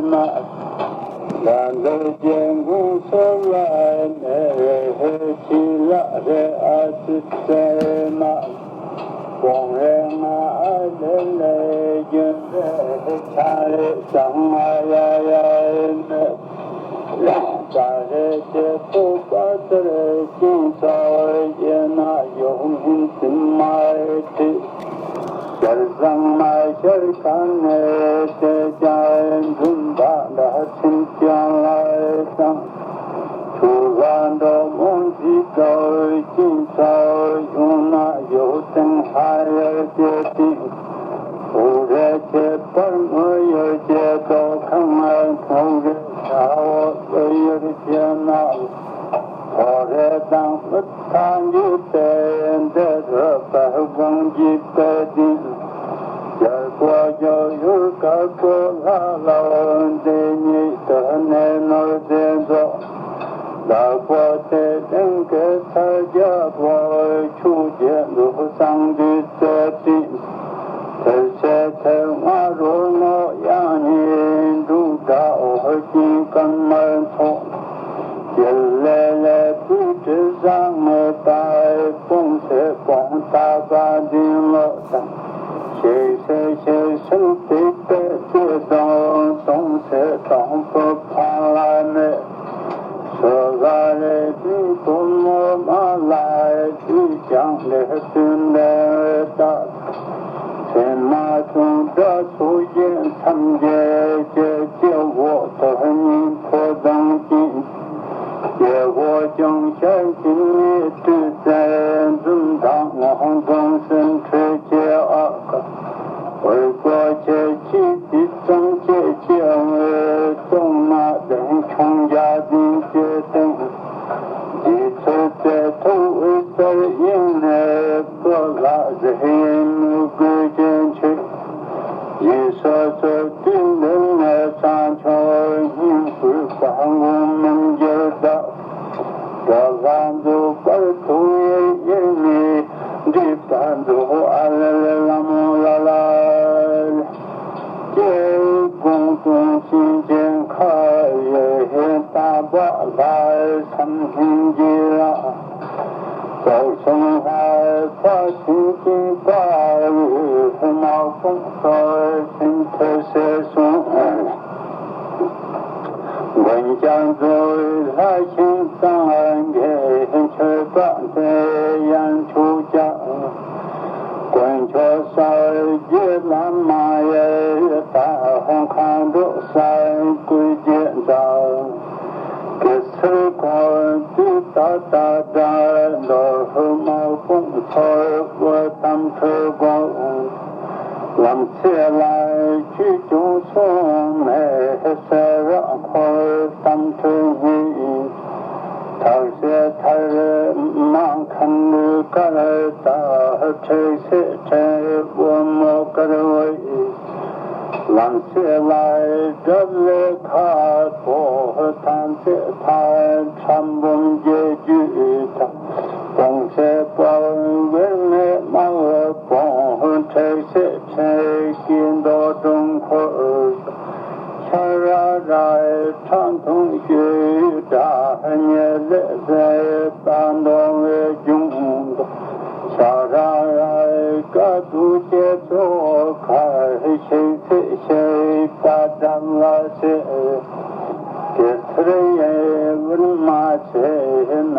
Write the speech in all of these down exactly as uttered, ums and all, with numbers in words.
མ། ལ་ལུ་རྒྱལ་མགོན་སོགས་ལ་ནས་ཧེ་ཆི་ལ་རེ་ཨ་ཙི་ཙེ་མ། གོང་རེ་ང་ཨ་ལེ་ལེ་རྒྱུན་རེ་ཆ་རེ་ས་ང་ཡ་ཡ་ཨེ་མེ། ད་རེ་ཅེ་ཐུ་པ་ཙེ་རེ་ཅིང་ཚ་ཡེ་ན་ཡོ་མིན་ཙི་མ་ཨེ་ཏི། ཤར་བཟང་མ་ཤར་ཁ་ནས་དེ་ཅང་འཛུམ་པ་འདྲ་ཚིམ་ཅང་ལ་དང་། ཆུ་བ་འགྲོ་མོ་འཇིག་གྲོལ་ཅིང་ཚ་ཡོང་ན་ཡོ་ཏེང་ཧ་ཡར་ཅེ་ཏིང་། ཧུ་རེ་ཁྱད་པར་མོ་ཡོ་ཅེ་དོ་ཁང་ང་ཐོང་གེ་ཤ་འོ་ལོ་ཡོ་རི་ཅེ་ན། ཐོ་རེ་དང་མི་ཐང་གི་སྟེང་དེ་རུ་པ་དགོང་གི་པེ་ཏིང་། རྒྱལ་པོ་ཇོ་ཡུལ་དཀར་པོ་ལྷ་ལ་འོན་ཏེ་ཉིད་དུ་གནས་ནོར་ལྡན་ཚོགས། བདག་པོ་དེ་ལྡན་གྱི་ཚ་རྒྱལ་པོ་ཆུ་རྒྱལ་འདུག་སང་དུས་ཚེ་ཏིང་། དེར་ཚེ་དེར་ང་རོ་ནོ་ཡང་ཉིན་འབྲུག་སྒྲ་འོ་ཀྱིན་སྐར་མར་ཐོགས། རྒྱལ་ལེ་ལེ་བུ་དྲི་བཟང་ངེ་ཏའི་སྤོང་ཚེ་སྤོང་ཐག་པ་འདིན་ལོ་དང་། ཤེས་ཚེ་ཤེས་ཚུལ་དེ་པད་ཚེ་དང་སྟོང་ཚེ་སྟོང་པོ་ཕང་ལ་མེད། སོ་ག་རེ་དུས་པོ་མོ་མ་ལ་དུས་ཀྱང་ལེགས་བསྟུན་ལེ་ད། ཚེ་མ་བྱུང་དགྲ་ཚོགས་གཞན་མཚམས་བརྒྱད་ཀྱི་སྐྱེ་བོ་དོ་སྙིང་ཕོ་དང་གཅིག་སྐྱེ་བོ་ཀྱང་ཤར་གྱི་ནི་དུས་ཚེ་འཛུམ་མདངས་ངོ་འཛོམས་སེམས་ཁྲོས་ཀྱི་ཨ་ཁ། འོད་པོ་ཆེ་ཆེ་དུས་ཙམ་ཆེ་ཆེ་འོད་སྟོང་མ་ལྡན་ཁྱུང་རྒྱ་ལྡིང་སྐྱེ་སྟེང་། རྗེ་ཚོད་དེ་ཐུགས་འོད་གསལ་དབྱིངས་ནས་བཀོད་ལ་གཟིགས་ཡིན་མོས་གུས་ཅན་མཆོད། ཡེ་སོ་སོ་དུས་འདི་ནས་སངས་ཆུང་སྙིང་པོའི་བཀའ་འགུགས་མི་འགྱུར་བདག་འགྲོ་ལ་འཛུགས་པར་ཐུགས་ཡེ་ཡེ་ནས་འདྲིས་པ་འཛུགས་ཨ་ལ་ལ་ལ་མོ་ལ་ལ། སྐྱེ་དགོངས་དུང་ཞེན་ཅན་ཁ་ཡེ་ཧེ་ད་བ་ལ་བསམ་ཤིང་གྱི་ར། ཚོགས་གསུམ་ལྷ་ཕ་ཆིན་ཅིང་པ་ཧུ་མ་ཀོང་ཚོ་ཆིན་ཐེ་སེ་སུང་། མགོན་སྐྱབས་འཛོལ་ལྷ་ཤིང་གཙང་གི་མཆོད་པ་དེ་ཡང་ཆུ་བྱ། དཀོན་མཆོག་གསར་བརྗེ་བླ་མ་ཡི་ད་ཧོང་ཁ་འགྲོ་ས་སྐུ་རྗེས་འཛིན། གེ་སར་ཁོང་དུས་ད་ལྟ་དགྲ་འདོར་མ་དཔུང་ཚོར་བུ་དམ་ཁྲོད་དགོངས། ལམ་ཚེ་ལ་ཆོས་སྐྱོང་སྲུང་མའི་སྲས་ར་འཁོར་དམ་ཁྲོད་ཉིད། ཐག་ཆད་ཐར་མ་མཁན་ལུས་དཀར་དང་ཁྲེགས་སེ་ཁྲེགས་དབུ་མོ་དཀར་བོའི། ལམ་སེལ་ལ་དགྲ་ལས་ཁ་ཐོག་ཐང་ཚེ་ཐང་ཁྲ་འབུམ་རྒྱས་རྒྱུད་དང་། སྟོང་གསལ་དཔའ་བོའི་མེ་དམར་བོང་ཁྲེགས་སེ་ཁྲེགས་ཀྱི་མདོ་སྒྲུང་འཁོར། ཤ་ར་ར་ཁྲག་འཐུང་ཤོད་དགྲ་ཉེ་ལས་ཟད་པ་འདོང་བའི་རྒྱུང་དུ། ཤ་ར་ར་དཀའ་སྡུག་སྐྱེ་ཚོགས་ཁ་ཤེས་ཚེ་ཤེས་པ་དགྲ་ལ་ཟད། གེ་སར་ཡེ་བུར་མ་ཆེ་ན་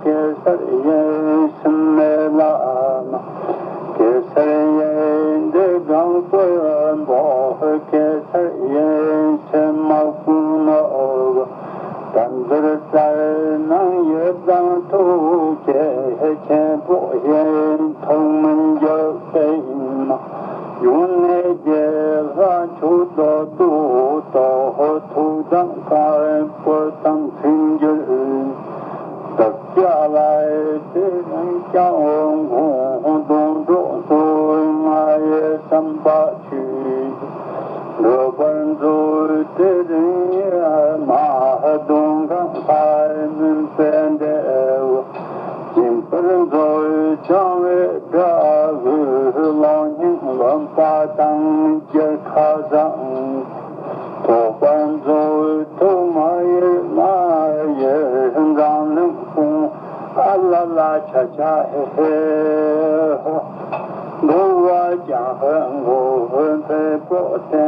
གེ་སར་ཡེ་སུམ་མེ་ལ་མ། གེ་སར་ཡེ་འདི་གང་པོ་འབོ་གེ་སར་ཡེ་སེ་མ་ཀུ་ནོ། དམ་དུར་ཙར་ནང་ཡོད་དང་ཐུགས་རྗེ་ཆེན་པོ་ཡེ་ཐོག་མི་འཇོག་པའི་མ། ཡུང་ནས་རྒྱལ་ལ་ཆུ་ལོ་ཏུ་ཏོ་ཐུགས་དམ་དཀར་པོ་དམ་ཚིག་འགྱུར། བདག་ཅག་ལ་དེ་རིང་ཀྱང་འོང་ཁུངས་དུང་འགྲོགས་སུ་ང་ཡི་བསམ་པ་ཆོས། འགྲོ་བར་མཛོད་དེ་རིང་ཉི་མ་གདོང་གང་ལྷ་མུན་པའི་འབྲས་བུ། སྦྱིན་པར་མཛོད་བྱང་བའི་དགྲ་བོའི་ལོང་སྙིང་ལོན་པ་དང་རྒྱལ་ཁ་བཟང་། ཐོག་པ་ འགྲོ་བ་ཀྱང་མགོ་འཕེན་པོ་སྟེ་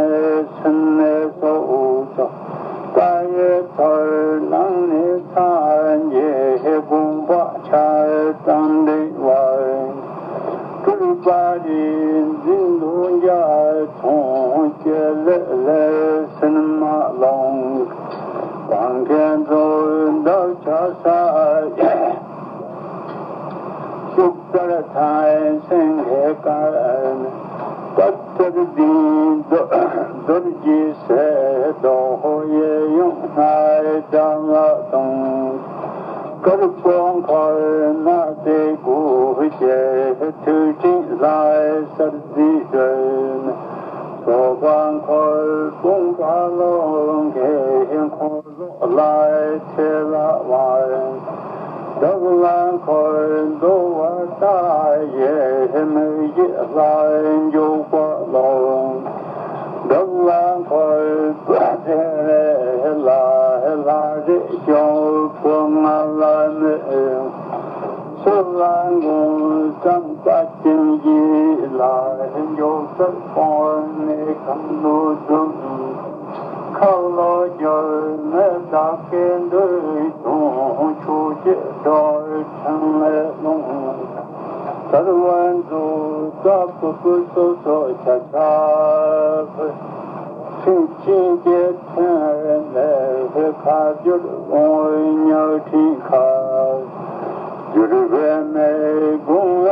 སེམས་ནས་སོ་ཚོ། ད་ཡོད་ཚོར་ནང་ནས་སངས་རྒྱས་དགོངས་པ་ཆར་དང་འདྲེས་པར། སྤྲུལ་པ་རིག་འཛིན་ལྷུན་རྒྱས་མཚུངས་སྐྱེ་ལེ་ལེ་སིལ་མ་ལོང་། གང་གན་ཚོ་འདབ་ཆགས་ས། ཤུགས་ལྟར་ཐང་སེང་གེ་དཀར། པ་ཏར་ལྡིང་རྡོ་རྡོ་རྗེ་སེ་རྡོ་ཧོ་ཡེ་ཡོང་སྣ་ལྡང་བ་དང་། དཀར་པོ་འཁོར་ན་དེ་དགུ་བྱེད་ཐུགས་ཀྲིན་ལྷ་སར་རྩིས་སྤྲོད། ཚོགས་པ་འཁོར་དཔུང་པ་ལོ་འགའི་འཁོར། ལོ་ལ་ཚེ་ལ་བར། འདབ་ལ་འཁོར་འདུ་བ་ལྟ་ཡེ་མིག་བཞི་ལ་འཇུག་པ་ལོ། འདབ་ལ་འཁོར་པ་དེ་ལ་ལ་རེ་ཞོག་པོ་ང་ལ་མེད། སོ་ལ་འགོང་བསམ་པ་ཅན་གྱི་ལ་འཇོག་ཚར་སོང་ནས་ཁམས་ལོ་འཛུམ། ཁ་ལོ་སྦྱོར་ནས་བདག་གི་འདོད་དོན་ཆོས་ཀྱི་སྒྲ་ཕྲེང་ལས་ལྷུང་། དར་བ་མཛོ་ཀ་པུ་པུ་སོ་སོ་ཆ་ཆ་ཕུ། ཚིག་ཅན་གྱི་ཐུན་ལས་ཁ་བསྒྱུར་དབང་ཉག་ཕྲིན་ཁ། བསྒྱུར་བའི་མེ་དགུང་ལ་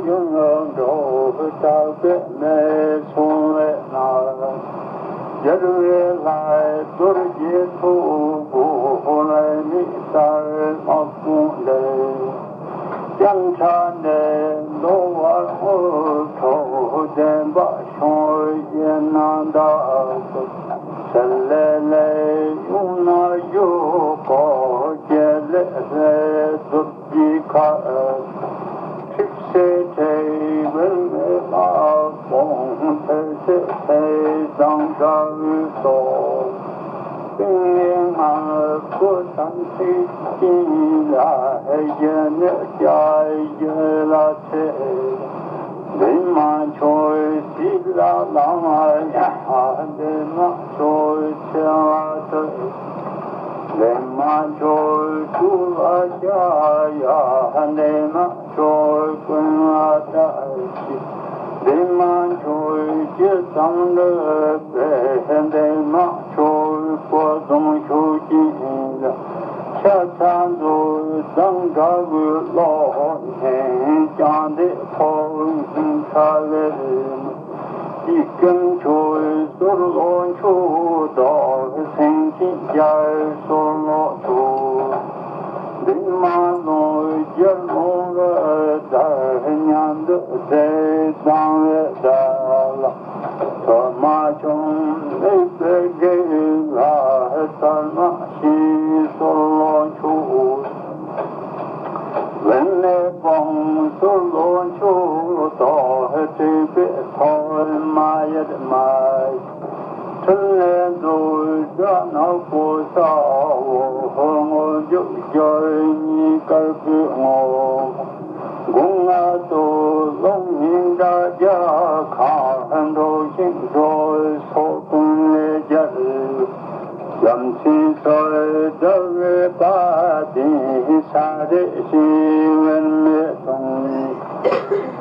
འབྱུང་ལོ་འགྲོ་དག་པའི་མེ་སོང་བས་ན། རྒྱལ་བའི་ལྷ་རྡོ་རྗེ་ཐུགས་དགུ་ལ་མི་ལྟར་དམག་དཔུང་ལས། སྤྱན་ཆ་ནས་འགྲོ་བ་དངོས་གྲོགས་བདེན་པ་བྱུང་བའི་རྣམ་དག་ཚལ་ལས་ལས་ཡུང་ན་ཡུ་གོ་རྒྱལ་ལས་ལས་རྡོ་རྗེ་ཁ། ཁྲིག་སེ་ཁྲེ་བེར་མེ་ལ་སྤོང་ཐལ་སེ་ཐལ་དང་འདྲ་བའི་སོ། ཏིང་ངེ་ང་ཚོ་དམ་ཚིག་ཅན་ལ་གཞི་ནས་བྱ་གཞི་ལ་ཚེ། འདི་མ་འཆོལ་སྲིད་ལ་ལམ་ཡ་འདི་མ་འཆོལ་ཚེ་བ་ཐོས། འདི་མ་འཆོལ་སྤྲུལ་བ་བྱ་ཡ་འདི་མ་འཆོལ་ཀུན་ལ་བཀྲ་ཤིས། འདི་མ་འཆོལ་ཅི་ཙམ་འདོད་པའི་འདི་མ་འཆོལ་སྐུ་གདུང་ཤུགས་ཀྱིས་ལ། ཤ་ཚ་མཛོ་དང་འདྲ་བའི་བློ་ནས་ཀྱང་འདི་ཐོག་སྙིང་ཁྲ་ལེར། ཅི་སྐམ་ཆུ་ཟུར་ལོ་ཆུ་དོག་སེང་ཆེན་རྒྱལ་སོ་ལོ་དུ། འདི་མ་ལོ་རྒྱལ་ལོ་ར་དར་ཉམས་འདི་དེ་དང་བའི་དར་ལ། ཐོག་མ་ཆུང་མེད་པའི་དགེ་ལ་དར་མ་ཤིང་སོ་ལོ་ཆུ། བུད་མེད་སྤོང་སོ་ལོ་ཆུ་དོག་སྤྲུལ་པའི་ཐོག་མ་ཡར་མ། ཕྲིན་ལས་རྫོགས་བྱ་ནག་པོ་ས་འོག་དངོས་འཇུག་སྦྱོར་གཉིས་དཀར་པོའི་ངོ་བོ། དགུང་ང་དུ་ལོང་ཉིན་དགྲ་རྒྱ་ཁ་འགྲོ་ཞིང་འགྲོ་སོགས་ཀུན་ལས་རྒྱལ། རྒྱ་མཚན་སོགས་འདྲ་བའི་བ་དན་ས་རེ་ཞིག་བུད་མེད་དང་།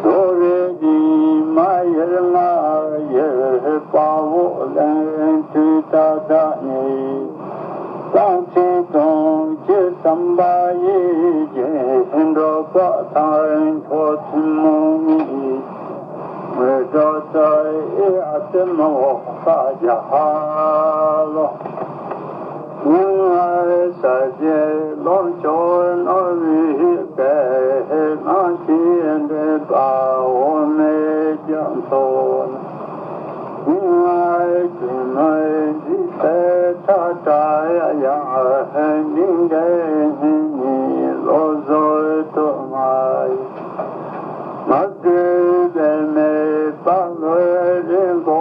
འགྲོ་བའི་རིགས་མ་ཡེར་ང་ཡེར་དཔའ་བོ་ལན་དུས་ད་ད་ནི། སང་ཚེ་དང་ཁྱེད་བསམ་པ་ཡིས་ཀྱི་འགྲོ་པ་དང་མཆོག་ཐུན་མོང་ཉིད། འོད་སྒྲ་ཙ་ཨི་ཨ་ཏི་མ་འོག་ས་རྒྱ་ཧ་ལོ། སྙིང་ལ་ས་རྒྱས་ལོངས་སྤྱོད་རྣོ་བའི་དཔལ་སྣང་སྲིད་འདྲེན་པ་འོ་མའི་རྒྱ་མཚོ་ན། སྙིང་ལ་སྒྱུ་མའི་འཇིགས་པའི་ཚ་གྲགས་ཡང་འབྲིང་གྲས་སྙིང་ཉིད་བློ་བཟོད་ཐུབ་མ་ཡིན། མ་བསྒྲིབས་པའི་མེ་སྤར་བའི་རིན་པོ་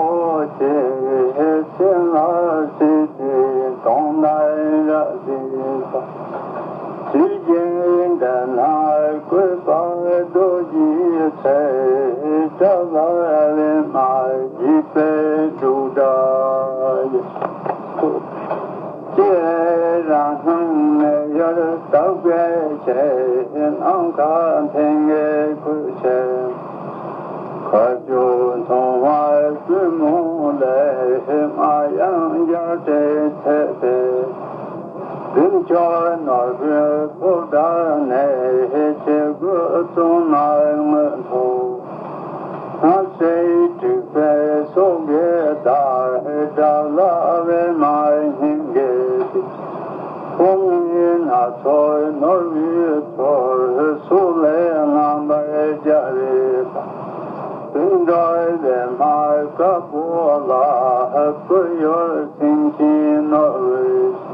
ཆེ་སེམས་ལ་སྲིད་པའི་དོན་ལ་རབ་གཟིགས་པ། དུས་རྒྱུན་འདི་ན་བཀོད་པ། ཅེས་རང་སྣང་མེ་ཡོར་དག་པའི་ཆེ། ནམ་མཁའ་མཐིང་གེ་ཁུར་ཆེ། མཁའ་སྤྱོད་མཐོང་བ་པུས་མོ་ལས། རྨ་གཡང་རྒྱ་སྤྲེལ་ཚེས་པའི། བདུན་ཕྱོགས་ནོར་བུའི་ཕོ་བྲང་ནས། ཆེ་དགུ་གཙུག་ན་མངོན་མཐོ། སྔ་ཕྱིའི་དྲེགས་པའི་སོ་གས་དག་དགྲ་ལྷ་པདྨ་སྙིང་གའི་དབུས། ཕོ་ཉའི་སྣ་ཚོགས་ནོར་བུའི་ཚོགས། སུ་ལས་རྔམ་པར་བྱ་བའི་བདུད་འགྲོ་པདྨ་དཀར་པོ་ལ། སྤོས་ཡུལ་སེང་ཆེན་ནོར་བུའི།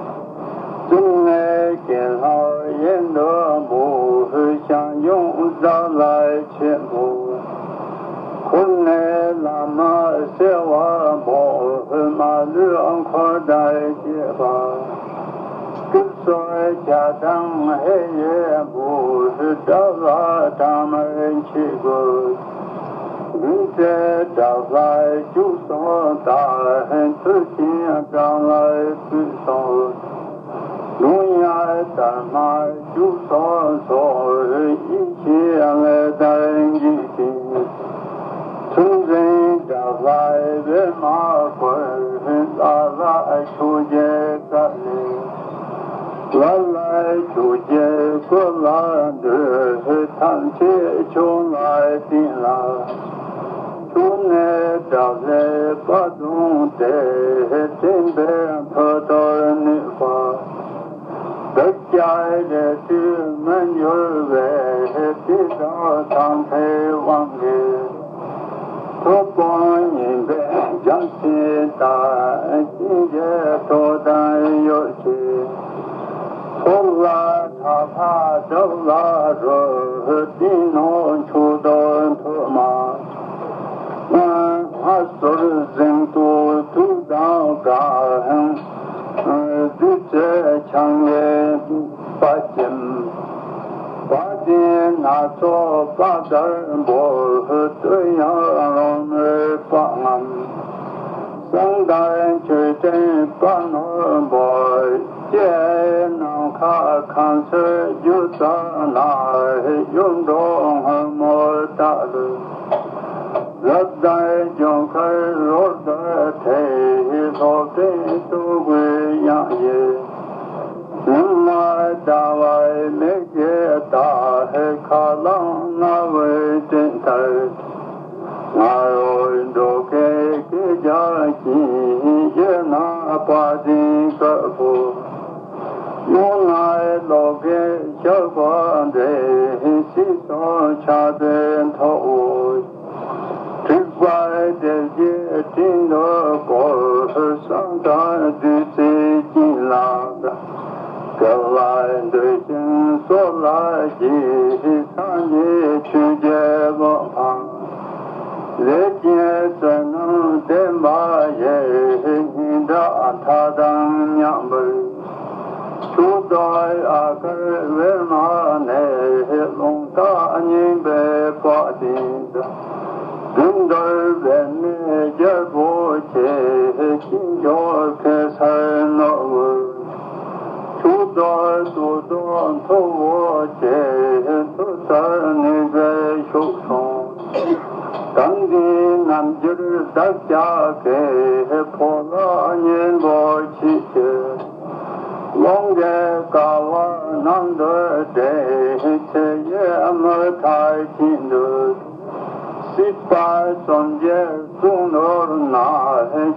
གཙུག་ནས་གྱེན་ལྷག་གཡས་དུ་འབུར། ཞང་ཞུང་དགྲ་ལྷ་ཆེན་པོ། ཁུར་ནས་ལྷ་མ་གསལ་བ་འབུར། མ་ལུས་འཁོར་དང་བཅས་པ། སྐུ་གསུང་ཞལ་གདངས་ཧེ་ཡིས་འབུར། དགྲ་ལྷ་དྲག་དམར་ཆོས་སྐུ། མགོན་བཅས་དགྲ་ལྷ་བཅུ་སོགས་དང་། མཐུ་ཆེན་སྤྲང་ལྷ་སྤུན་སོགས། ལུས་ཉག་དར་དམར་བཅུ་སོགས་སོགས། ཡེ་ཤེས་ལས་ལྡན་འཇིག་རྟེན། མཚན་འཛིན་དགྲ་ལྷ་པདྨ་བསྐོར། ལ་ལ་ཆོས་རྒྱལ་བཀའ་ལས། ལ་ལ་ཆོས་རྒྱལ་སྐུ་ལ་འདུད། ཐམས་ཅད་ཕྱོགས་ལ་བསྟན་ལ། ཕྱོགས་ནས་དགྲ་ལྷའི་དཔའ་གདོང་སྟེ། བསྟན་པའི་མཐུ་སྟོབས་ནུས་པ། བདག་ཅག་རེ་ལྟོས་མི་འགྱུར་བའི། དེ་དག་དམ་པའི་དབང་གིས། ཐུབ་དབང་ཉི་འབར་རྒྱ་མཚོའི་མཐའ། གཤིན་རྗེའི་ཐོག་དང་གཡོ་བྱེད། ཕོ་ལྷ་ཁྲ་ལྷ་དགྲ་ལྷ་རུ། སྡེ་སྣོད་མཆུ་ཏོ་ཐོག་མ། སྔ་ཟུར་གཟེངས་བསྟོད་དུག་དང་དགའ། བདུད་རྩི་ཆང་གིས་དཔའ་བཅིངས། བ་དན་སྣ་ཚོགས་དཔའ་རྟུལ་འབོར། བསྟོད་དབྱངས་རོལ་མོའི་དཔའ་རྔམ། གསང་བདག་མཆོད་སྤྲིན་དཔའ་ནོར་འབོར། ཅེས་ནམ་མཁའ་ཁམས་གསུམ་སྒྱུ་རྩལ་ནས། གཡུ་འབྲུག་སྔོན་མོ་ལྟར་རབ་དང་ལྗང་ཁུར་རོལ་དུ་ཐིམ། སློབ་དཔོན་སྟོད་གོས་དབྱངས་ཀྱི། ཉི་མ་ཟླ་བའི་མིག་གིས་ལྟ། ཁ་རླངས་རྔ་བོའི་སྤྲིན་ལྟར། ང་རོ་སྒྲོགས་ཀྱི་སྐད་རྒྱག་གིས། གཡོན་ན་དཔལ་ལྡན་དཀར་པོ། གཡོན་ན་གློག་གི་ཞགས་པ་འདྲ། སྲིད་གསུམ་ཆགས་པའི་མཐའ་འོག་དྲེགས་པ་སྡེ་བརྒྱད་སྤྲིན་དུ་བསྐོར། བསམ་དང་བདུད་རྩིའི་སྤྱན་ལ། སྐྱེ་བ་འདོད་ཅིང་སྲོག་ལ་རྗེ། སངས་རྒྱས་ཆོས་ཀྱི་དབང་ཕང་། ལས་ཅན་བསོད་ནམས་ལྡན་པ་ཡི། སྙན་གྲགས་མཐའ་དང་མཉམ་པར། ཕྱོགས་བདག་ཨ་གར་པདྨ་ནས། རླུང་རྟ་སྙིང་པོའི་དཔལ་ལྡན་དང་། བདུད་འདུལ་པདྨའི་རྒྱལ་པོ་ཆེ། སྐྱེས་མཆོག་གེ་སར་ནོར་བུ། ཕྱོགས་བདག་ཏུ་ཏོ་མཐུ་བོ་ཆེ། མཐུ་རྩལ་ནུས་པའི་ཤུགས་སོང་། དམ་ལྡན་རྣམ་འགྱུར་བདག་ཅག་གི། ཕོ་ལྷ་གཉན་པོ་ཆེ་ཆེ། རླུང་གི་ཀ་བ་གནམ་དུ་བསྒྲེངས། ཚེ་ཡི་དམུ་ཐག་གཅིག་ཏུ། སྲིད་པ་གསུམ་གྱི་གཙུག་ནོར་ན།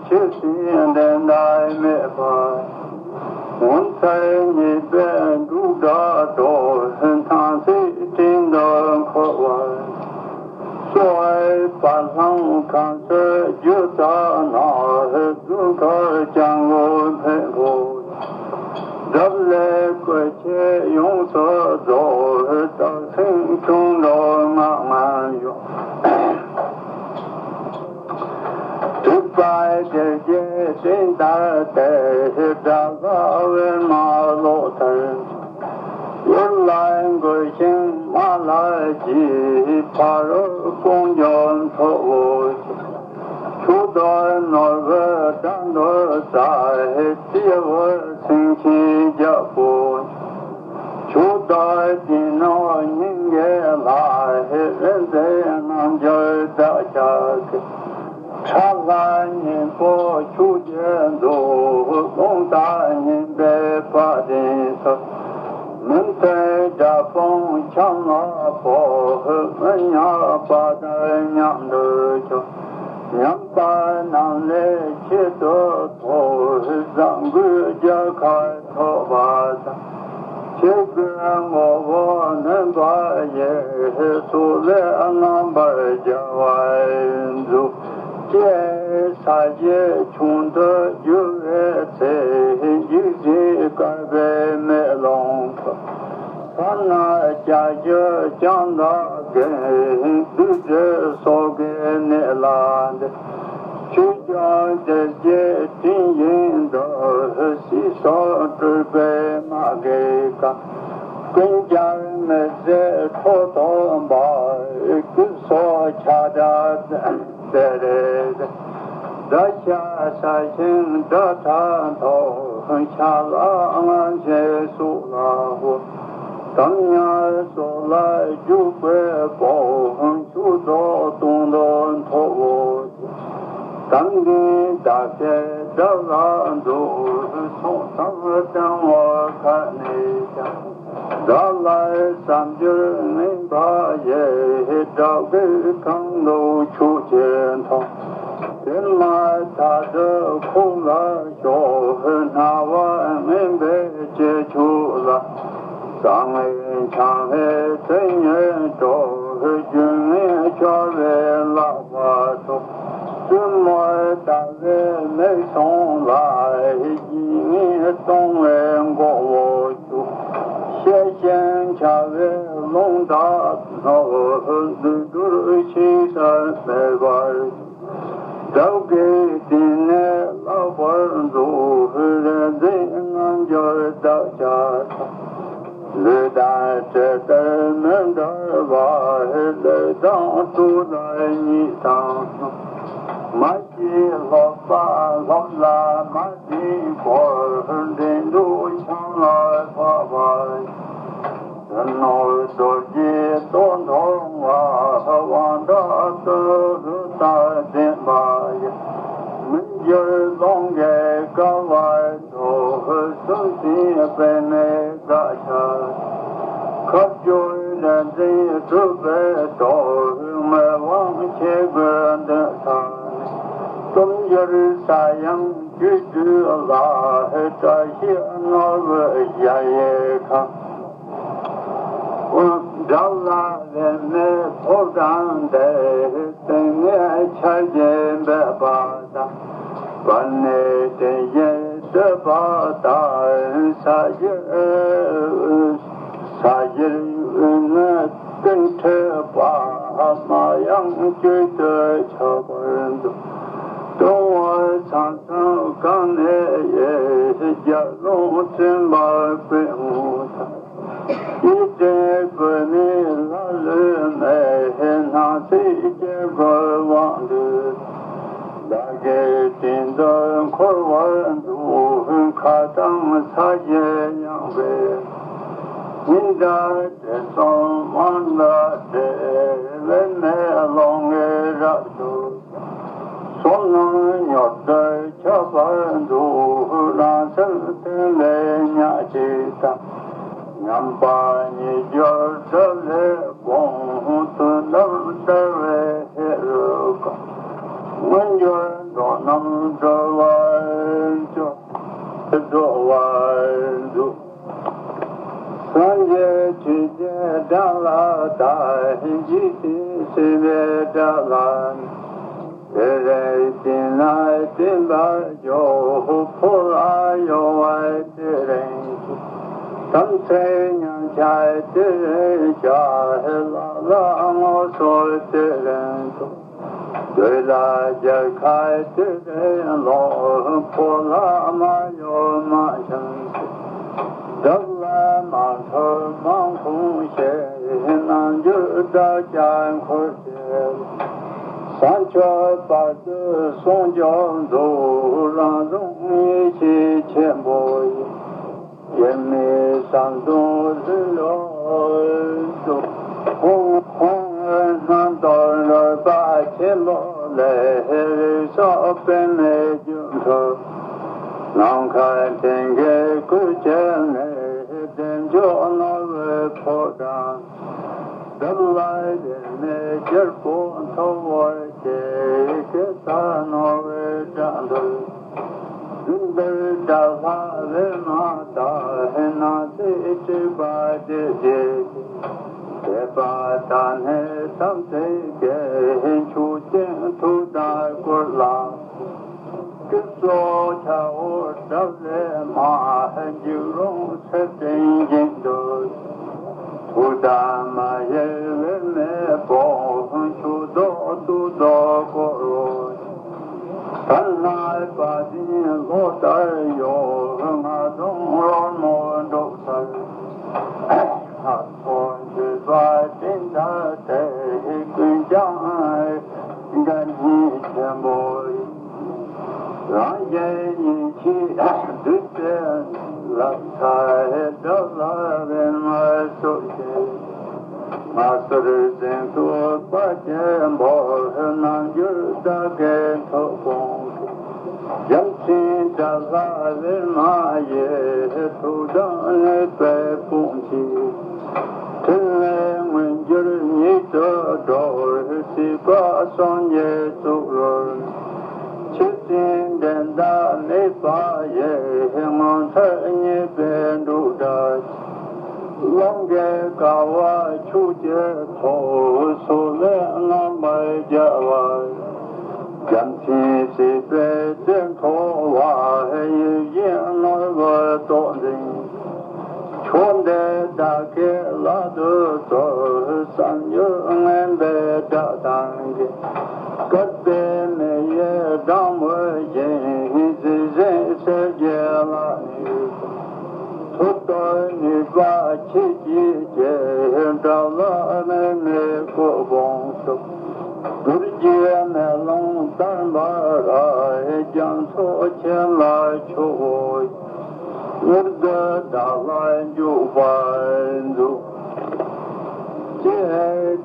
ཆོས་སྲིད་འགྲན་ཟླ་མེད་པ། ངོ་མཚར་རྙེད་པའི་འབྲུག་སྒྲ་སྒྲོག །སྣང་སྲིད་སྤྲིན་དུ་འཁོར་བ། སྲོག་དཔའ་ལྷམ་གང་སར་རྒྱུ་ཙ་ན། རྫུ་འཕྲུལ་སྐྱེ་དགུའི་འཕན་པོ། སྒྲ་བླའི་སྐུལ་ཆས་ཡོངས་སུ་རྫོགས། སྟག་སེང་ཁྱུང་འགྲོ་ངག་ངན་གཡོ། དྲེགས་པ་སྡེ་བརྒྱད་སྤྲིན་ལྟར་བརྡལ། དགྲ་ལྷ་པདྨ་གློག་ལྟར། གཡུལ་ལས་འགུལ་ཞིང་དམག་ལ་རྒྱུག །ཕ་རོལ་དཔུང་འཇོམས་ཁྲོ་བོ་ཆེ། ཕྱོགས་བདག་ནོར་བུའི་དགྲ་འདུལ་རྩལ། སྤྱི་བོར་སེང་ཆེན་རྒྱལ་པོ། ཆུ་བདག་སྤྱི་ནོར་སྙིང་གི་ལྷ། ཧེ་རེ་འཛིན་རྣལ་འབྱོར་བདག་ཅག་གི། ཁྲ་ལྷ་སྙིང་པོ་ཆུ་སྐྱེས་མཛོད། རླུང་རྟ་སྙིང་པོའི་དཔལ་ལྡན་ས། མུན་མཐའི་དགྲ་སྤོང་ཁྱམས་ལ་ཕོག་མི་ཉག་པ་དང་མཉམ་དུ་ཆོག་ཉམས་པ་རྣམས་ལས་ཆེད་དུ་ཐོབ། བཟང་པོའི་རྒྱལ་ཁ་ཐོབ་པ་དང་། ཆོས་ཀྱི་ངོ་བོ་ནོན་པ་ཡི། སྲོག་ལས་རྣམ་པར་རྒྱལ་བར་མཛོད། ཀྱེ་ས་གཞི་ཆུང་དུ་གྱུར་བའི་ཚེ། འཇིགས་བྱེད་དཀར་པོའི་མེ་ལོང་ཁྲོད། ཕ་ན་སྐྱ་ཞུ་ལྕང་ལ་གིན། བདུད་འདྲེ་སོགས་ཀྱི་ནད་ལ་འདི། ཆོས་སྐྱོང་སྡེ་བརྒྱད་སྤྲིན་བཞིན་འདུ། ཟས་སོགས་སྤྲུལ་པའི་དམག་གིས་གང་། ཀུན་ཀྱང་མི་བཟད་ཁྲོ་ཐོངས་པ། ཀུན་སོགས་ཆགས་བྲལ་དེ་རེད། དགྲ་ཤ་ཟ་ཞིང་དགྲ་ཁྲག་འཐུང་། ཆ་ལག་ངན་ཞིང་སྲོག་ལ་འོ། དམ་ཉམས་སྲོག་ལ་རྒྱུག་པའི་དཔུང་། ཆུ་རྡོ་དུང་དུ་འཐོར་བོ་ཆེ། དམ་ལྡན་དགྲ་བཅས་དགྲ་ལ་འདུད། སྲོག་དང་ལྡན་བ་ག་ནས་ཀྱང་། དགྲ་ལྷའི་བསམ་སྦྱོར་ངན་པ་ཡིས། དགྲ་བགེགས་གང་བླུགས་ཆུ་སྐྱེས་འཐུང་། དེ་མ་ཐག་ཏུ་ཁོག་ལ་ཞོག་སྨྲ་བ་ངན་པའི་སྐྱེས་མཆོག་ལ། གསང་བའི་འཆང་བའི་དོན་གཉེར་སྒྲོག་རྒྱུད་ངན་སྐྱོབ་པའི་ལག་པ་ཐོགས། བཙུན་མོ་ཟླ་བའི་མིག་མཐོང་ལ། སྐྱེ་ངན་སྟོང་བའི་མགོ་བོ་བཅུག་ཤེས་བཞིན་འཆའ་བའི་རླུང་རྟ་བསྣོལ། དུད་འགྲོར་ཤེས་བྱ་མེད་པར། དགྲ་བགེགས་གཏིང་ནས་བརླག་པར་མཛོད། རེ་འཛིན་རྣལ་འབྱོར་བདག་ཅག་དང་། ལུས་དང་བྲལ་ལྟར་མི་འབྲལ་བར། ལུས་དང་སྲོག་ལ་གཉིས་དང་གསུམ། མ་སྐྱེས་སློབ་པ་སློབ་ལ་མ་ལྡན་འཁོར། འདྲེན་དྲུག་ཆང་ལ་ཕབ་པ། ནོར་རྡོ་རྗེ་ལྟོ་འཐུང་བ། དབང་དྲག་ཏུ་རུ་དང་ལྡན་པ་ཡི། མི་འགྱུར་རླུང་གིས་བསྐལ་བར་འགྲོ། སུན་འབྱིན་པདྨའི་དགའ་ཆ། ཁ་སྦྱོར་རིག་འཛིན་གྲུབ་པའི་གྲོགས། མི་དབང་ཆོས་སྐུའི་མདུན་ས་ནས། སྟོབས་འབྱོར་ས་ཡང་སྤྱོད་བདུད་ལ། བཀྲ་ཤིས་ནོར་བུ་གཞལ་ཡས་ཁང་། དགྲ་ལྷ་ལས་མེད་ཕོ་བྲང་འདིར། སྟེང་ནས་ཆར་གྱིས་འབེབས་པ་དང་། བར་ནས་སྤྲིན་བཞིན་གཏོད་པ་དང་། ས་གཞིར་ས་གཞིར་ཡོད་ན་སྟེང་ཁྲོད་པདྨ་དབྱངས་སྐྱོད་དུ་ཁྱབ་པར་འདུག་ལྟུང་བ་ཚང་ཚང་གང་ནས་ཡོད། རྒྱལ་རླུང་བཙན་པ་ཀུན་ཐར། ཡིད་བརྟན་བོད་མིའི་ལྷ་ལུས་མེད། སྣང་སྲིད་སྐྱེ་དགུའི་དབང་སྡུད། བདག་གི་དྲིན་དུ་འཁོར་བར་འདུག་ཁ་དང་ས་གཞི་ཡངས་པའི། ཉི་ཟླ་དྲན་གསུམ་དབང་ལ་བྲེལ། བའི་མེ་ལོང་གི་རབ་ཏུ། བསོད་ནམས་མྱུར་དུ་ཁྱབ་པར་འདུག་རང་སེམས་ཐིམ་པས་ཉག་གཅིག་དང་། མཉམ་པ་ཉིད་གྱུར་སྒྲ་ལས་དགོངས། དོན་དམ་བདེ་བའི་ཧེ་རུ་ཀ་མངོན་གྱུར་འགྲོ་རྣམས་སྒྲོལ་བར་ཤོག་སྒྲོལ་བར་འདུག་སངས་རྒྱས་ཆོས་ཀྱི་སྒྲ་ལ་བལྟ། འཇིག་རྟེན་སྲིད་པའི་སྒྲ་ལ་ཉན། དེ་རིང་དེ་ན་བརྟན་པར་ཤོག་འཕོ་བ་གཡོ་བ་དེ་རིང་ཤོག་དམ་ཚིག་ཉམས་ཆག་དེ་རིང་བྱ། ལ་ལ་ངོ་སོ་དེ་རིང་ཐོབ། བདུད་ལ་རྒྱལ་ཁ་དེ་རིང་ལོངས། འཕོ་ལ་མ་གཡོ་མ་འཆམ་ཞིག་དགྲ་ལ་མ་འཐོར་མ་འཁོན་ཞིག་རྣལ་འབྱོར་བདག་ཅག་འཁོར་བཅས་ལ། བཟང་སྤྱོད་བར་དུ་སྲུང་སྐྱོབ་མཛོད། རང་གཟུགས་ཡིད་ཆེས་ དེང་གི་སྐུ་ཕྱྭ་ནས་བདེ་མཆོག་ནོར་བུའི་ཕོ་བྲང་། བདག་ལ་ཡེ་ནས་རྒྱལ་པོ་ཐོབ་པར་བྱེད། སྐལ་བཟང་ནོར་བུའི་བྲང་དུ་འདིར་དགྲ་ལྷ་བེར་མ་དང་སྣང་སྲིད་དྲེགས་པ་སྡེ་བརྒྱད་ཀྱིས། དད་པ་དང་ནི་དམ་ཚིག་གིས་ཆོས་ཀྱི་ཐུགས་དམ་བསྐོར་ལ། སྐུ་སོགས་ཆ་འོག་དགྲ་བླའི་དམག་འཇིགས་རུང་ཚེ་སྲིང་བཞིན་དུ། ཐུགས་དམ་མ་གཡེལ་བའི་མེ་དཔུང་ཆུ་ཟླ་སྟོབས་ཏོག་བསྐོར་རོ། ཐ་ན་དཔའ་གདིང་གློག་ལྟར་གཡོ། ངན་སྡུག་རོལ་མོ་འགྲོགས་ཚར། ལྷག་མཐོང་མཆོད་པ་སྤྲིན་ལྟར་སྟེ། ཀུན་ཀྱང་དགའ་ནི་ཆེན་པོ་ཡིན། རང་གཞན་གཉིས་ཀྱིས་བསྡུས་པའི་ལག་ཆ་དགྲ་ལྷ་བེར་མར་གསོལ་ཞིང་། མངའ་གསོལ་གཟེངས་བསྟོད་དཔལ་ཆེན་པོ། རྣལ་འབྱོར་བདག་གི་ཐུགས་དགོངས་ཀྱིས། བྱམས་ཆེན་དགྲ་ལྷ་བེར་མ་ཡི། ཐུགས་དམ་ནུས་པའི་དཔུང་གིས། ཕྲིན་ལས་མངོན་གྱུར་ཉིད་དུ་འགྲོ། སྲིད་པ་སངས་རྒྱས་ཚོགས་རོལ། ཆོས་སྲིད་འགྲན་ཟླ་མེད་པ་ཡི། ངོ་མཚར་རྙེད་པའི་འབྲུག་སྒྲ། ཀློང་གི་ཀ་བ་ཆུ་སྐྱེས་ཚོགས། སོལ་བའི་རྔམ་པར་རྒྱལ་བ། བྱམས་ཆེན་སྲིད་པའི་རྩེར་འཚོ་བ། ཡིད་བཞིན་ནོར་བུ་རྟོགས་འཛིན། ཕྱོགས་འདིར་བདག་གི་ལག་ཏུ་གསོལ། བསམ་རྒྱུད་མངོན་པའི་སྒྲ་གདངས་ཀྱིས། བསྐལ་པའི་མེ་ཡི་སྦྲང་བུ་བཞིན། ཟིལ་ཟིལ་གསེར་གྱི་ལག་གཉིས་པ། མཐུ་སྟོབས་ནུས་པ་ཆེ་བསྐྱེད་ཅིང་། དགྲ་ལྷ་བེར་མའི་སྐུ་དགོངས་སུ། རྡོ་རྗེ་མེ་ལོང་ལྟར་འབར་བ། རྒྱ་མཚོ་ཆེ་ལ་ཕྱོགས་བོད། མྱུར་དུ་བདག་ལ་འཇུག་པར་འདུག། ལྕེ་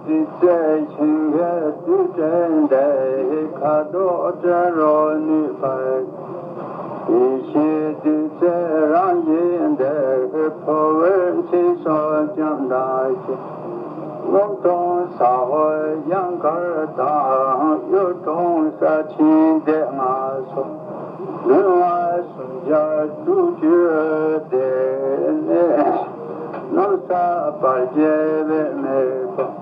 བདུད་རྩི་ཤིང་གི་རྡུལ་ཕྲན་འདི། ཁ་དོག་སྤྲ་རོ་ནུས་པར། ཡེ་ཤེས་བདུད་རྩིའི་རང་བཞིན་འདི། ཕོ་བོའི་ཚེ་སྲོག་བཅོམ་དང་གཅིག། རླུང་སྟོང་ས་འོག་གཡང་དཀར་དང་། གཡུ་དྲུང་ས་ཆེན་སྡེ་ལྔ་སོགས། མདུན་ལ་སུམ་བརྒྱ་དྲུག་ཅུ་སྡེ། གནམ་ས་བར་བཅད་པའི་མེ་དཔུང་།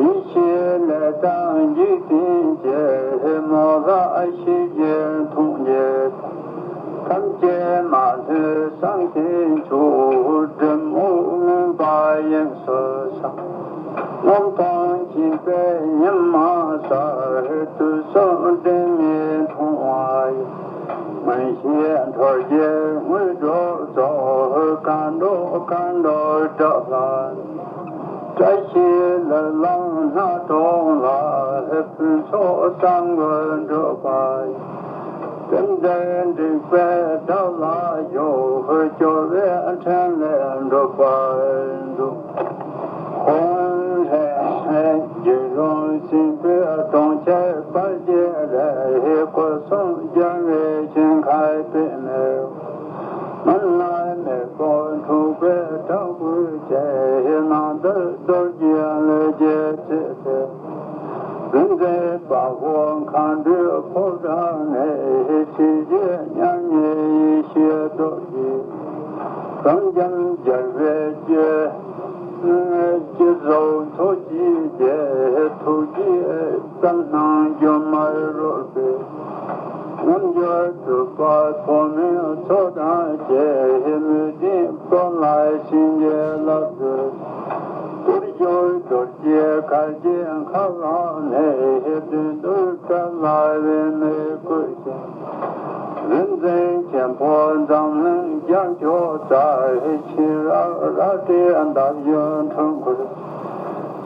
ཡེ་ཤེས་ལས་དང་འཇིག་རྟེན་གྱི། མོ་ལ་ཤེས་བྱའི་མཐོང་བྱེད་དང་། ཐམས་ཅད་མ་ལུས་བསམ་གཏན་མཆོག། སྒྲིན་མོ་མུན་པ་དབྱིངས་སུ་སངས། རྔམ་སྟོང་འཁྱིལ་པའི་ཉི་མ་གསལ། དུས་གསུམ་སྒྲོན་མེ་མཐོང་བ་ཡི། མངོན་ཤེས་འཕྲུལ་གྱི་དངོས་གྲུབ་སྩོལ། མཁའ་འགྲོ་མཁའ་འགྲོ་དགྲ་ལྷ། བཀྲ་ཤིས་ལྷུར་ལེན་སྣ་དྲོངས་ལ། ཕུན་ཚོགས་གསང་སྔགས་འགྲུབ་པ་ཡི། རྟེན་འབྲེལ་འགྲིག་པའི་དགྲ་ལྷ་ཡོད། སྐྱོབ་པའི་ཕྲིན་ལས་འགྲུབ་པར་འདུག། ཧོ། རྒྱལ་རོང་སྲིན་པོའི་གྲོང་ཁྱེར་དཔལ་གྱི་རི། སྐུ་གསུམ་རྒྱལ་བའི་ཞིང་ཁམས་པདྨའི། སྨན་བླའི་མེ་དཔུང་འཁྲུགས་པའི་དྲག་པོའི་རྐྱེན། ནང་ལྟར་རྡོ་རྗེ་ལས་ཀྱི་ཚེ་ཚེ། གཟི་འཛིན་དཔའ་བོ་མཁའ་འགྲོའི་ཕོ་བྲང་ནས། ཞི་བྱེད་མཉམ་ཉིད་ཡེ་ཤེས་རྡོ་རྗེ། གངས་ལྗོངས་རྒྱལ་བའི་སྤྱི། སྤྱི་གཟུགས་མཚོ་སྐྱེས་ཀྱི། ཐུགས་རྗེའི་རྩལ་སྣང་སྒྱུ་མར་རོལ་པའི། རྣལ་འབྱོར་གྲུབ་པ་ཐོགས་མེད་ཚོགས་དང་བཅས། མོས་ལྡན་བསྟོད་ལ་བྱིན་གྱིས་བརླབ་ཏུ། དུར་ཞུགས་རྡོ་རྗེ་གར་གྱི་མཁའ་ལམ་ནས། བདུད་འདུལ་དགྲ་ལྷ་བེར་མས་བསྐོར་ཞིང་། རིག་འཛིན་ཆེན་པོ་འཛམ་གླིང་རྒྱ་མཚོ་རྩ། ཕྱི་རབ་རལ་གྲིའི་འདབ་ཞོན་འཁྲུལ་འཁོར།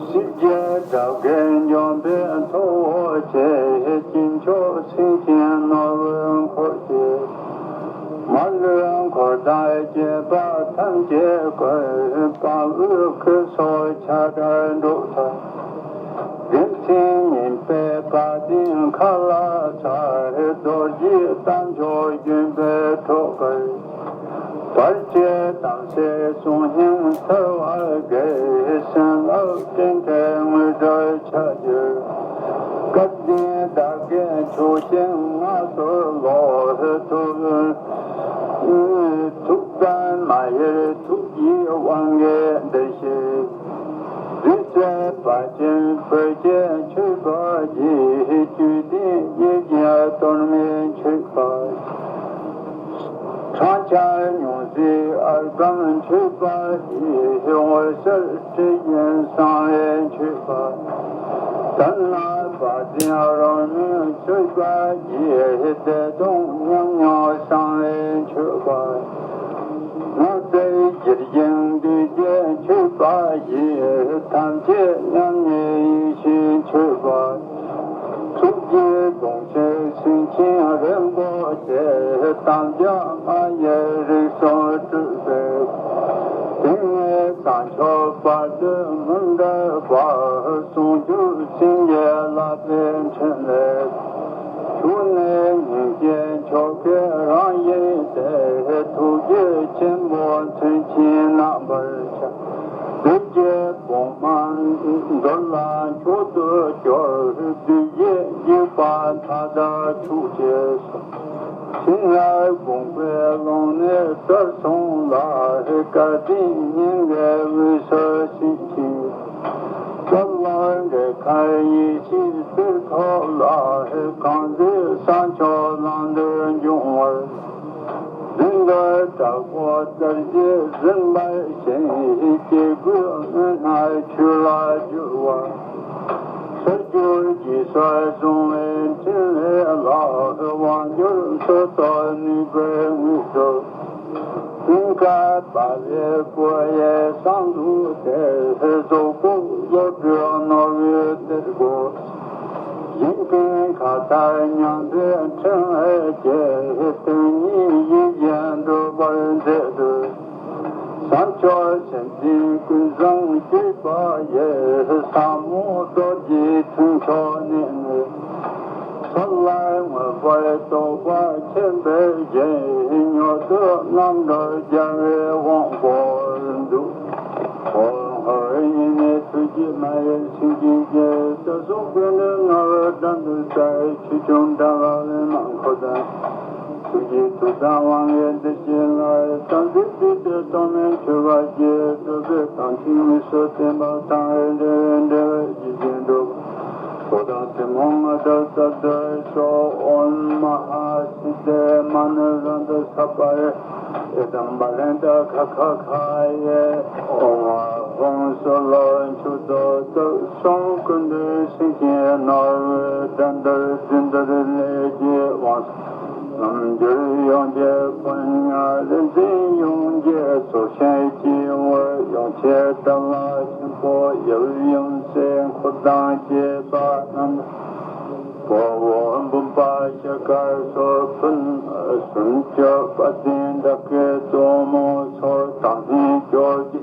སྲིད་རྒྱལ་དགྲ་བགེགས་འཇོམས་པའི་ཐུ་བོ་ཆེ། དཀྱིལ་ཆོག་སེང་ཆེན་ནོར་བུའི་འཁོར་གྱིས། མ་ལུས་འཁོར་དང་བཅས་པ་ཐམས་ཅད་བསྐོར། དཔའ་བོའི་སྐུ་སོགས་ཆ་བྲག་འགྲོ་ཚར། རིམ་བྱོན་ཉི་མའི་བ་དན་མཁའ་ལ་འཚེར། རྡོ་རྗེའི་རྟ་མཆོག་ལྗོན་པའི་ཁྲོད་དཀར། བར་ཆད་དམ་སྲི་སྲོག་སྙིང་ཚར་བ་དགེ། བྱིན་རླབས་སྤྲིན་བྲལ་དངོས་གྲུབ་ཆར་གྱུར། སྐལ་ལྡན་བདག་གི་མཆོག་སྦྱིན་མངའ་གསོལ་ལོ། ཐུགས་ཐུགས་དམ་མ་གཡེལ་ཐུགས་ཀྱི་དབང་གིས་འདིར་གཤེགས། རིགས་སྲས་དཔལ་ཆེན་བོད་ཀྱི་མཆོད་པ་ཡིས། བཅུད་ལྡན་ཡིད་བཞིན་གཏོར་མའི་མཆོད་པ། ཁྲང་ཁྱེར་མྱུར་མཛད་ཨརྒྷཾ་མཆོད་པ་ཡིས། འོད་ཟེར་སྤྲིན་བཞིན་གསང་བའི་མཆོད་པ། དྷ་ན་བཛྲ་རོ་མའི་མཆོད་པ་ཡིས། བདེ་སྟོང་ཉམས་མྱོང་གསང་བའི་མཆོད་པ། སྔགས་རྫས་ཡིད་བཞིན་འདུས་བྱས་མཆོད་པ་ཡིས། ཐམས་ཅད་མཉམ་ཉིད་ཡེ་ཤེས་མཆོད་པ། ཐུགས་རྗེའི་དུང་ཆེན་སེང་ཆེན་རིན་པོ་ཆེ། དམ་རྒྱ་མ་ཡི་རིགས་སུ་སྤྲུལ་པའི། དེང་ནས་བྱང་ཕྱོགས་དཔལ་དུས་མི་འདའ་བར། ཟུང་འཇུག་སེམས་ཀྱི་བསླབ་པའི་འཕྲིན་ལས། ཞུགས་ནས་སྙིང་རྗེའི་ཆོ་གས་རང་བཞིན་ཏེ། ཐུགས་རྗེ་ཆེན་པོ་མཚོན་ཆེན་རྣམ་པར་ཤར། བདུད་ཀྱི་དཔུང་དམག་འདུལ་ལ་མཆོག་ཏུ་གྱུར། བདུད་བཞིའི་འཇིགས་པ་མཐའ་དག་ཕྱོགས་བཅས་སུ། ཕྱི་ནས་དགོངས་པའི་ཀློང་ནས་གྲོལ་སོང་ལ། སྐལ་ལྡན་སྙིང་གའི་དབུས་སུ་བྱིན་གྱིས། རྩ་བ་འབྲེལ་མཁའི་ཡེ་ཤེས་གཏེར་ཐོབ་ལ། གང་ཚེ་བྱང་ཕྱོགས་ལམ་དུ་འབྱོངས་པར། མདུན་དུ་དྲག་པོ་རྩལ་གྱིས་ཟིན་པར་ཤོག། སྐྱེ་དགུའི་མུན་ནག་ཆོས་ལ་སྒྱུར་བ། ས་སྒྱུར་རྒྱལ་སྲས་བཟུང་བའི་འཕྲིན་ལས་ལ། དབང་སྒྱུར་མཐུ་སྟོབས་ནུས་པའི་དངོས་གྲུབ། ཀུན་དགའ་དཔའ་བོས་བསྐོར་བའི་གསང་འདུས་ཏེ། གཟུགས་སྐུ་བློ་གྲོས་ནོར་བུའི་གཏེར་སྒོ། གཞན་ཕན་ཁ་ཐར་མྱང་འདས་འཕྲིན་ལས་ཀྱི། དོན་གཉིས་ཡིད་བཞིན་འགྲུབ་པར་མཛད་དུ། བྱང་ཕྱོགས་སེམས་ཅན་ཀུན་བཟང་སྤྱོད་པ་ཡི། ཟབ་མོ་རྡོ་རྗེའི་ཐུན་མཆོག་གནས་ནས། ས་ལ་མངོན་པར་རྟོགས་པ་མཁྱེན་པའི་ཞིང་། མྱུར་དུ་རྣམ་གྲོལ་རྒྱལ་བའི་དབང་བསྐུར་འདུག། ཨོཾ་ཧོ། ཡེ་ནས་ཐུགས་རྗེ་མ་ཡལ་སེང་གེ་ཞལ། ས་གསུམ་ཀུན་ཏུ་སྣང་བའི་དགྲ་འདུལ་རྩལ། ཆོས་སྐྱོང་དགྲ་ལྷ་ལས་མར་འཁོར་དང་། ཐུགས་རྗེའི་མཐུ་དང་དབང་གིས་འདིར་གཤེགས་ལ། དམ་ཚིག་བརྟན་པའི་སྟོབས་མེད་མཆོད་པ་བསྐྱེད། སྒྲུབ་པའི་དམ་ཚིག་དངོས་སུ་བསྟན་པ་དང་། འབྲེལ་བའི་འབྲེལ་བ་ཡིད་བཞིན་འགྲུབ། ཚོགས་དང་ཐུན་མོང་མ་དག་རྩ་བརྒྱད་སོགས། ཨོཾ་མ་ཧཱ་སིདྡྷི་མ་ཎི་རབ་ཏུ་ཚ་པར། ཨེ་དམ་བ་ལན་ཏ་ཁ་ཁ་ཁ་ཡེ། ཨོཾ་ཨཱཿཧཱུྃ་སྭཱ་ཧཱ་མཆོད་དོ་བདག། གསུམ་ཀུན་འདུས་སེང་ཆེན་ནོར་བུའི་དགྲ་འདུལ་བདུད་འདུལ་ལས་ཀྱི་དབང་། རྣལ་འབྱོར་ཡོངས་ཀྱི་ཕོ་ཉ་ལས་འཛིན་ཡོངས་ཀྱི་གཙོ་ཆེན་སྐྱེས་བུ་ཡོངས་ཀྱི་དགྲ་ལྷ་ཆེན་པོ་ཡབ་ཡུམ་སྲས་འཁོར་དང་བཅས་པ་རྣམས། དཔའ་བོ་འབུམ་པ་ཤཱ་ཀ་སོགས་ཕུན་སུམ་ཚོགས་པ་དང་དགྲ་བགེགས་གཙོ་མོ་སོགས་དང་ནི་ཕྱོགས་ཀྱི་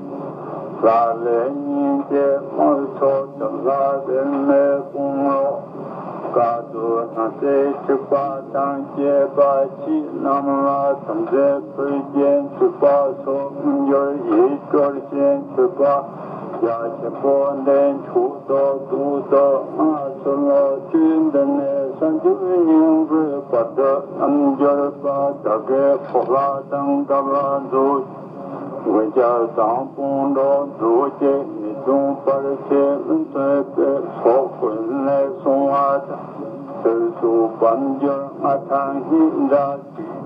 ལྷ་ལས་སྙིང་རྗེ་དམག་ཚོགས་དང་ལྷ་རིས་མེད་དཔུང་རོགས། དཀའ་སྡུག་སྣང་སྲིད་འཁྲུག་པ་དང་བཅས་པ་ཕྱི་རྣམས་ལ་དམ་རྫས་ཕུལ་ཞིང་མཆོད་པ་སོགས་མངོན་གྱུར་ཡིད་སྤྲོ་ཞིང་མཆོད་པ་རྒྱ་ཆེན་པོ་འདི་མཆོག་ཏུ་གཏུགས་ཏོ། སྔགས་ཕྱི་ལོགས་དུས་འདི་ནས་གསང་སྒྲུབ་སྙིང་པོའི་བར་དུ་རྣལ་འབྱོར་པ་དག་གིས་ཕོ་ལྷ་དང་དགྲ་ལྷ་རྫོགས། མགོན་སྐྱབས་དང་དཔུང་གྲོགས་རྫོགས་བཅས་མི་གདུང་བར་ཆད་མི་མཐུན་པའི་ཚོགས་ཀུན་ལས་སྲུང་བ་དང་། ཚེ་སྲོག་དཔལ་འབྱོར་མངའ་ཐང་སྙེག་དགྲ་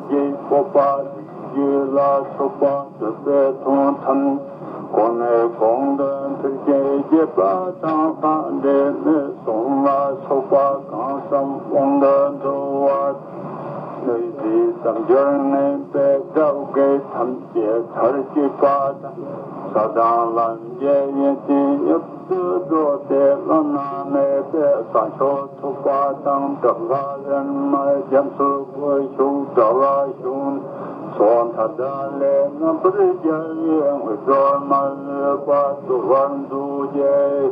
བགེགས་སྤོབས་པ་རིགས་རྒྱུད་ལ་སོགས་པ་འདོད་པའི་དོན་ཐམས་ཅད་གོང་ནས་གོང་དུ་འཕེལ་ཞིང་རྒྱས་པ་དང་ལྷག་འབྲས་མེད་གསུམ་ལ་སོགས་པ་གང་བསམ་དབང་དུ་འགྲོ་བ། སྣོད་ཀྱི་དལ་འབྱོར་ངན་པའི་དགྲ་བགེགས་ཐམས་ཅད་ཚར་གཅོད་པ་དང་། ས་དང་ལམ་གྱི་ཡོན་ཏན་མྱུར་དུ་རྫོགས་ཏེ་བླ་ན་མེད་པའི་བྱང་ཆུབ་ཐོབ་པ་དང་། དགྲ་ལྷ་ལས་མར་རྒྱ་མཚོའི་ཁོར་ཞུགས། དགྲ་ལྷ་ཞུགས་ནས་ཚོགས་མཐའ་དག་ལས་རྣམ་པར་རྒྱལ་བའི་དངོས་གྲུབ་མ་ལུས་པ་ཐོབ་པར་འདུག་ཅེས།